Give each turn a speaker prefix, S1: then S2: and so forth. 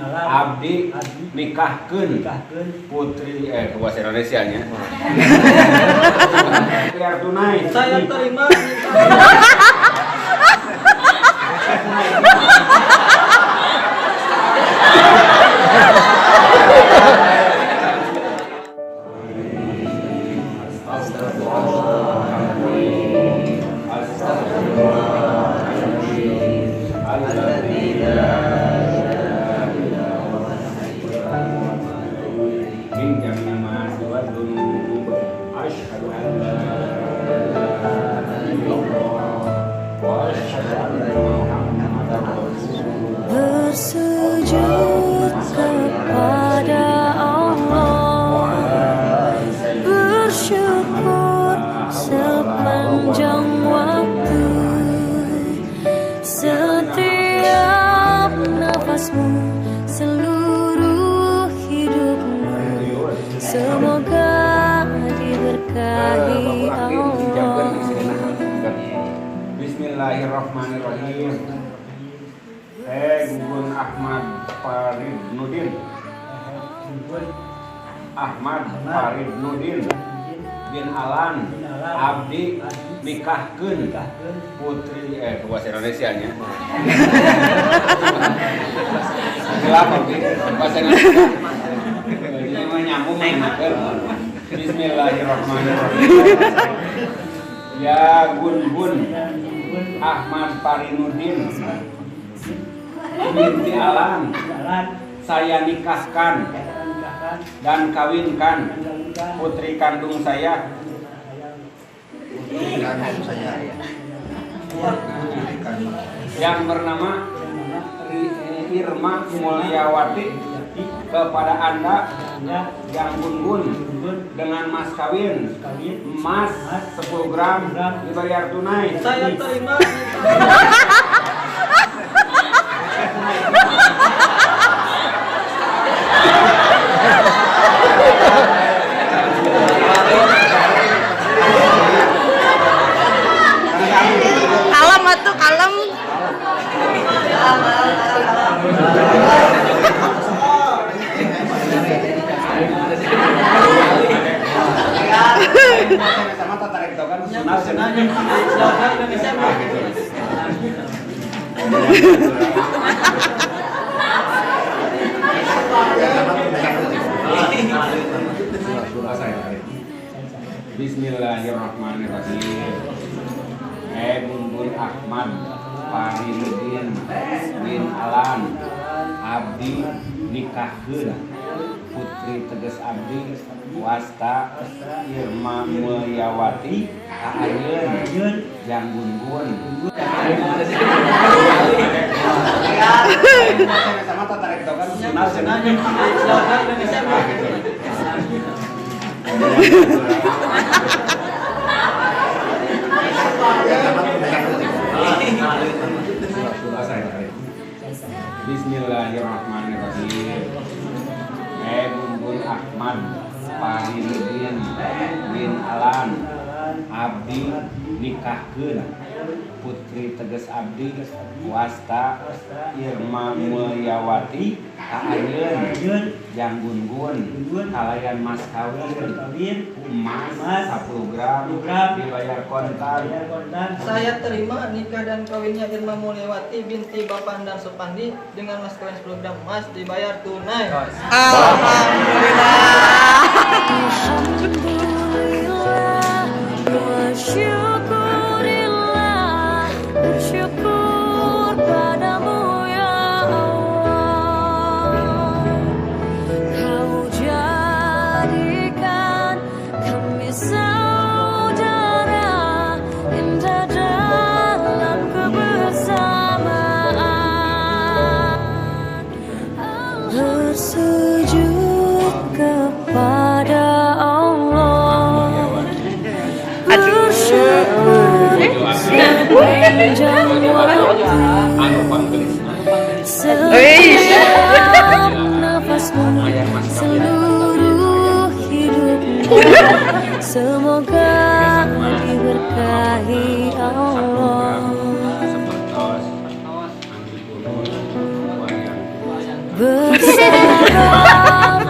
S1: Abdi nikahkeun putri bahasa Indonesia nya. Bayar tunai.
S2: Saya terima.
S3: Bersujud kepada Allah, bersyukur sepanjang waktu, setiap nafasmu, seluruh hidupmu, semoga diberkahi Allah.
S1: Bismillahirrahmanirrahim. Gugun Ahmad Farid Nudin. Ahmad Farid Nudin bin Alan abdi nikahkeun putri bahasa Indonesia nya. Gelap abdi bahasa Indonesia. Ini mah nyambung mengenakeun. Bismillahirrahmanirrahim. Ya Gun Gun Ahmad Farinudin binti Alan, saya nikahkan dan kawinkan putri kandung saya yang bernama Irma Mulyawati kepada Anda yang Gun-Gun dengan mas kawin emas 10 gram dibayar tunai.
S2: Saya terima.
S4: Kalem atuh, kalem.
S1: Sama tarik tokan sunah sunah. Bismillahirrahmanirrahim. Gun Ahmad Faridudin bin Alan abdi nikahkeun putri teges abdi wasta Irma Mulyawati ka ayeun jang Gun-Gun. Sama tarik tokan sunah sunah. Bismillahirrahmanirrahim. Gun Ahmad Faridudin bin Alan abdi nikahkeun putri teges abdi wasta Irma Mulyawati ka ayeun jang Gun-Gun kalayan mas kawin emas 10 gram dibayar kontan.
S2: Saya terima nikah dan kawinnya Irma Mulyawati binti Bapak Andar Supandi dengan mas kawin 10 gram emas dibayar tunai.
S4: Alhamdulillah.
S3: Alhamdulillah, wa syukurillah, bersyukur padamu ya Allah. Kau jadikan kami saudara, indah dalam kebersamaan. Bersujud kepada Allah, bersyukur sepanjang waktu, setiap nafasmu, seluruh hidupmu, semoga diberkahi Allah. Bersama.